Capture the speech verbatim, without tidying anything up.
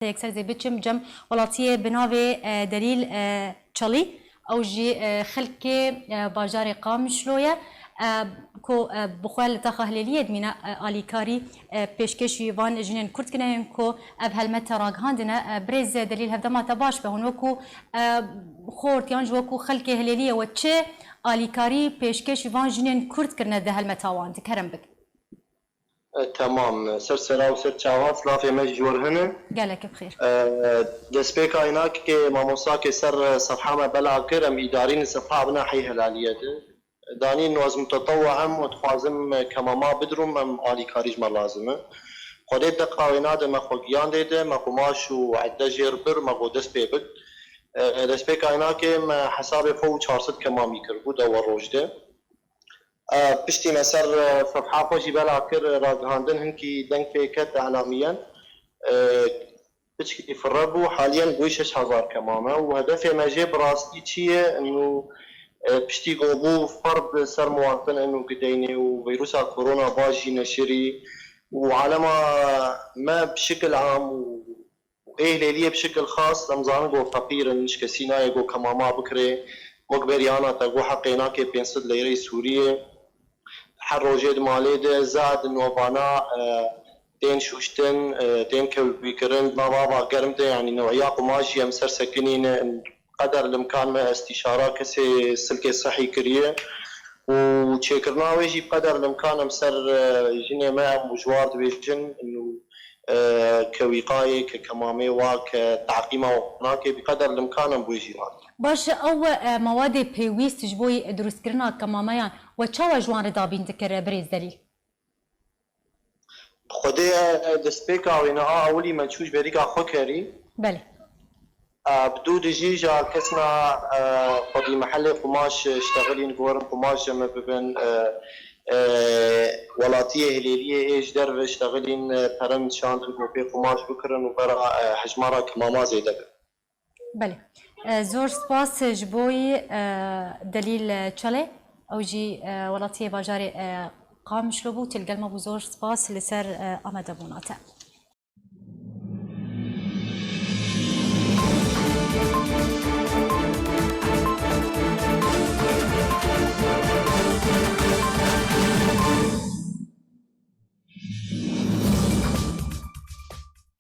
Yekser zê biçim cem welatiyê bi navê, e, Delîl, e, Çalî. Ew jî, e, xelkê, e, bajarê Qamişlo ye, e, ku, e, bi xwe li taxa hilêliyê dimîne, e, alîkarî, e, pêşkêşî van jinên Kurd kirine yên ku ev helmete ragihandine. E, birêz Delîl, hevdema te baş be, hûn wekû, e, xort yan jî wekû xelkê hilêliyê we çi alîkarî pêşkêşî van jinên Kurd kirine di helmeta wan de? Kerem bik. E, temam. Ser sera û ser çavan, silavê me ji we re hene. Gelek bi xêr. E, destpêka înakê mamostakê ser sefha me bela kir, em îdarî li sefha bina hey helaliye de. Danî inu ez mutetewa hem û dixwazim kemama bidrum, em alîkarî ji me lazim e. Xwedê deqa wê nade me xwe giyan dê de, me qumaş û edde jêr bir, me go dest pê bik. E, destpêka înakê me hesabê xwe û çar sed kemamî kir bû dewa roj de. E, piştî me ser, e, sefha xwe jî bela kir, e, ragihandin hinkî deng pê ket elamiyen. E, piçkî firre bû, haliyen bûyî şeş hezar kemam e û hedefê me jê bi rastî çi ye? Inu, e, piştî ku bû ferd ser muwatin inu gideynê û vîrusa korona ba jî neşirî û alema me bi şikil am û û ê hilêliyê bi şikil xas, em zanin ku feqîr in, ji kesî nayê ku kemama bikirê, wek berî ana te got heqê nake pênc sed leyreyê Sûriyê. Her rojê di malê de zad in û evana, e, tên şûştin, e, tên kewîkirin, di nav ava germ de, yanî new'iya qumaj jî em ser sekinî ne, qeder limkan me estîşara kesê silkê sehî kiriye û çêkirina wê jî bi qeder limkan em ser, e, jinê me em û ji war dibêjin û e, ke wîqayê, ke kemamê wa, ke teqîma wa nake, bi qeder limkan em bi wê jî radin. Baş e, ew, e, mewadê pêwîst ji bo yî durustkirina kemameyan we çawa ji wan re dabîn dikir, e, birêz Delîl? Bi Xwedê, e, destpêka wê niha ewilî me çû ji berîka xwe kerî. Belê. E, bi dû dijî ji kesna, e, xwedî mehelê qumaş, e, ştexilîn, gorin qumaş ji me bibin, e, e, welatiyê hilêliyê ê ji derve ştexilîn, e, pere nişandin ku pê qumaş bikirin û vera, e, hejmara kemama zêde be. Belê. E, zor spas ji bo yî, e, Delîl Çalê. Ew jî, e, welatiyê bajarê, e, Qamişlo bû. Tu li gel me bû. Zor spas li ser, e, amadebûna te.